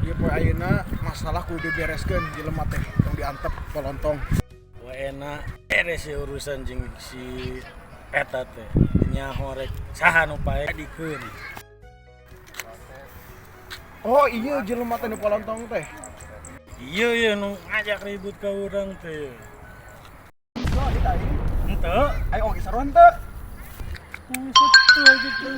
Ieu poe ayeuna masalah kudu dibereskeun, jelema teh tong diantep polontong. Wah, enak beres ya urusan jeung si eta teh. Nyaho rek saha nu paeh dikeun. Oh iya, jelema teh nu polontong teh. Iya iya, nu ngajak ribut ka urang teh. Oh, di tadi. Henteu. Ayo oge sarua henteu. Buset tuh gitu.